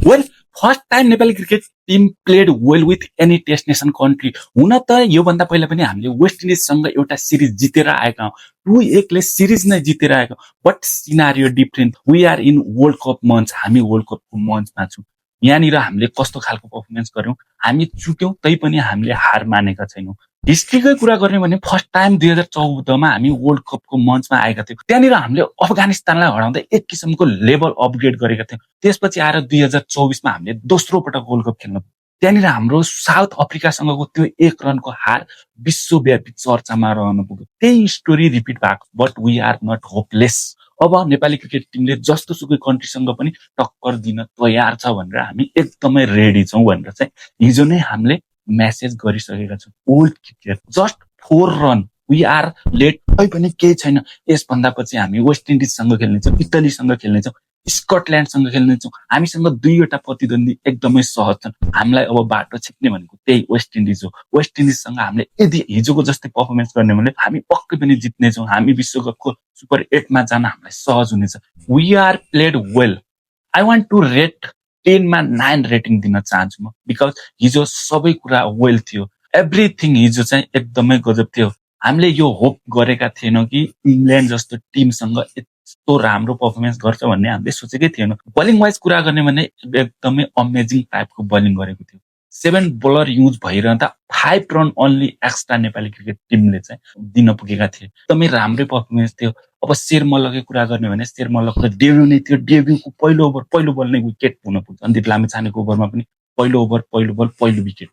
Well first time Nepali cricket team played well with any test nation country. हुन त योभन्दा पहिला पनि हामीले वेस्ट इन्डिजसँग एउटा सिरिज जितेर आएका हौँ, 2-1 सिरिज नै जितेर आएका हौँ, but scenario different. We are in world cup मञ्च, हामी वर्ल्ड कपको मञ्चमा छौँ। यहाँनिर हामीले कस्तो खालको पर्फर्मेन्स गर्यौँ, हामी चुक्यौँ तैपनि हामीले हार मानेका छैनौँ। हिस्ट्रीकै कुरा गर्ने भने फर्स्ट टाइम 2014मा हामी वर्ल्ड कपको मञ्चमा आएका थियौँ। त्यहाँनिर हामीले अफगानिस्तानलाई हराउँदै एक किसिमको लेभल अपग्रेड गरेका थियौँ। त्यसपछि आएर 2024मा हामीले दोस्रो पटक वर्ल्ड कप खेल्न, त्यहाँनिर हाम्रो साउथ अफ्रिकासँगको त्यो 1 रनको हार विश्वव्यापी चर्चामा रहन पुग्यो। त्यही स्टोरी रिपिट भएको, but we are not hopeless. अब नेपाली क्रिकेट टिमले जस्तो सुकै कन्ट्रीसँग पनि टक्कर दिन तयार छ भनेर हामी एकदमै रेडी छौँ भनेर चाहिँ हिजो नै हामीले मेसेज गरिसकेका छौँ। Old cricket just 4 run, we are late, तै पनि केही छैन। यसभन्दा पछि हामी वेस्ट इन्डिजसँग खेल्नेछौँ, इटलीसँग खेल्नेछौँ, स्कटल्यान्डसँग खेल्नेछौँ। हामीसँग 2वटा प्रतिद्वन्दी एकदमै सहज छन्। हामीलाई अब बाटो छेक्ने भनेको त्यही वेस्ट इन्डिज हो। वेस्ट इन्डिजसँग हामीले यदि हिजोको जस्तै पर्फर्मेन्स गर्ने भने हामी पक्कै पनि जित्नेछौँ। हामी विश्वकपको सुपर 8मा जान हामीलाई सहज हुनेछ। We are played well. I want to rate 10मा 9 रेटिङ दिन चाहन्छु म, बिकज हिजो सबै कुरा वेल थियो। एभ्रिथिङ हिजो चाहिँ एकदमै गजब थियो। हामीले यो होप गरेका थिएनौँ कि इङ्ल्यान्ड जस्तो टिमसँग यस्तो राम्रो पर्फर्मेन्स गर्छ भन्ने हामीले सोचेकै थिएनौँ। बलिङ वाइज कुरा गर्ने भने एकदमै अमेजिङ टाइपको बलिङ गरेको थियो। 7 बलर युज भइरहँदा 5 run only extra Nepali cricket टिमले चाहिँ दिन पुगेका थिए। एकदमै राम्रै पर्फर्मेन्स थियो। अब शेर मल्लकै कुरा गर्ने भने शेर मल्लको डेब्यू नै थियो। डेब्यूको पहिलो बल नै विकेट हुन पुग्छ। सन्दीप लामिछानेको ओभरमा पनि पहिलो बल पहिलो विकेट।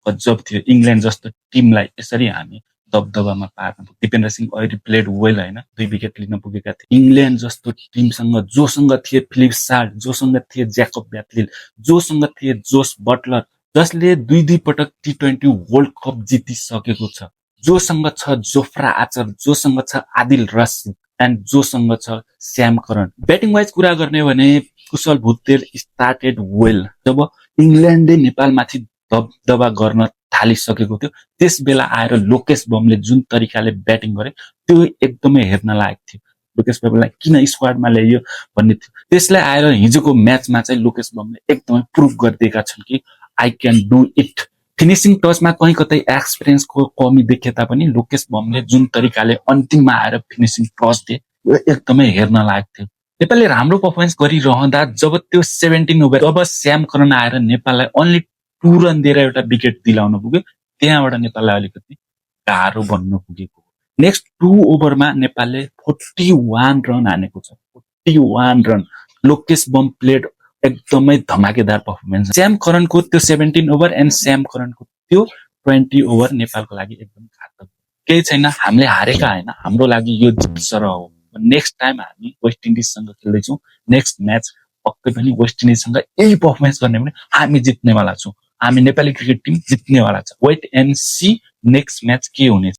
गजब थियो। इङ्ल्यान्ड जस्तो टिमलाई यसरी हामी दबदबामा पार्न। दिपेन्द्र सिंह अहिले प्लेड वेल होइन, 2 विकेट लिन पुगेका थिए। इङ्ल्यान्ड जस्तो टिमसँग जोसँग थिए फिलिप सार्ट, जोसँग थिए ज्याकब ब्याथलिल, जोसँग थिए जोस बटलर, जसले 2 पटक T20 वर्ल्ड कप जितिसकेको छ, जोसँग छ जोफ्रा आर्चर, जोसँग छ आदिल रसिद, एन्ड जोसँग छ श्याम करन। ब्याटिङ वाइज कुरा गर्ने भने कुशल भुत्तेल स्टार्टेड वेल। जब इङ्ल्यान्डले नेपालमाथि दबदबा गर्न थालिसकेको थियो त्यस बेला आएर लोकेश बमले जुन तरिकाले ब्याटिङ गरे त्यो एकदमै हेर्न लायक थियो। लोकेश बमलाई किन स्क्वाडमा ल्याइयो भन्ने थियो। त्यसलाई आएर हिजोको म्याचमा चाहिँ लोकेश बमले एकदमै प्रुभ गरिदिएका छन् कि I can do it. Finishing टचमा कहीँ कतै एक्सपिरियन्सको कमी देखे तापनि लोकेश बमले जुन तरिकाले अन्तिममा आएर फिनिसिङ टच दिए यो एकदमै हेर्न लायक थियो। नेपालले राम्रो पर्फर्मेन्स गरिरहँदा जब त्यो 17 ओभर, जब श्याम करन आएर नेपाललाई ओन्ली 2 रन दिएर एउटा विकेट दिलाउन पुग्यो, त्यहाँबाट नेपाललाई अलिकति गाह्रो बन्न पुगेको हो। नेक्स्ट 2 ओभरमा नेपालले 41 रन हानेको छ। 41 रन। लोकेश बम प्लेड एकदमै धमाकेदार पर्फर्मेन्स। श्याम करनको त्यो 17 ओभर एन्ड श्याम करनको त्यो 20 ओभर नेपालको लागि एकदम घातक। केही छैन, हामीले हारेका होइन, हाम्रो लागि यो जित सरह हो। नेक्स्ट टाइम हामी वेस्ट इन्डिजसँग खेल्दैछौँ। नेक्स्ट म्याच पक्कै पनि वेस्ट इन्डिजसँग यही पर्फर्मेन्स गर्ने भने हामी जित्नेवाला छौँ। हामी नेपाली क्रिकेट टिम जित्नेवाला छ। Wait and see next match के हुनेछ।